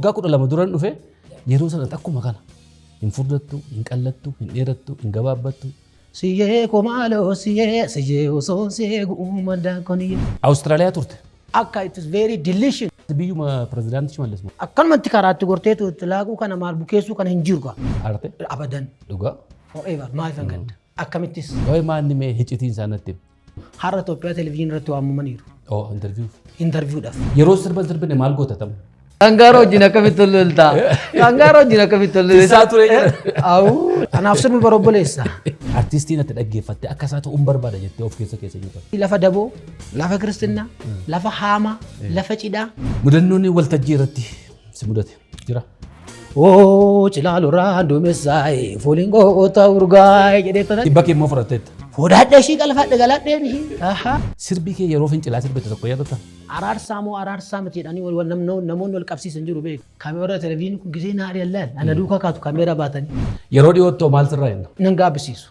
Waggaa 12 duran dhufe. Yeroo sanatti akkuma kana hin furdattu, hin qallattu, hin dheerattu, hin gabaabbattu. Siyyee koo maaloo siyyee siyyee osoo seegu maddaa koniyyee. Awustiraaliyaa turte. Akka it is very delicious. Biyyuma pirezidaantii Shimallis moo? Akkanumatti karaatti gorteetu itti laaquu kana maal bukeessuu kana hin jiru gaa. Aarte? Abadan. Dhugaa. Forever maaliif hin gadda? Akkamittis. Waa'ee maanni mee hiccitiin isaa natti himi. Har'a Itoophiyaa televezyiinii irratti waamamaniiru. Oh, interview. Interviewdhaaf. Yeroo sirban sirbine maal goota tam? Kangaaroo wajjin akkamitti ol loltaa? Kangaaroo wajjin akkamitti ol loltaa? Isaa ture jedha. Awuu. Anaaf sirbi bara obboleessa. Artistiin ati dhaggeeffatte akka isaa ta'uun barbaada jettee of keessa keessa jirta. Lafa daboo, lafa kiristinnaa, lafa haamaa, lafa cidhaa. Mudannoon waltajjii irratti si mudate jira. Oo cilaalurraa duumessaa'e fooliin goota urgaa'e jedhee tolan. Dhibba kee immoo fudhatteetta. Fudhadhe ishii galfadhe galadheen ishii. Ahaa. Sirbi kee yeroo fincilaa sirbite tokko yaadatta? Araarsaa moo araarsaa miti jedhanii wal- wal- namno- namoonni wal qabsiisan jiru beeku. Kaameeraa televiziyoonii kun gisee na ari'an laal. Ana duukaa kaatu kaameeraa baatanii. Yeroo dhiyoottoo maal sirraa jenna? Nan gaabbisiisu.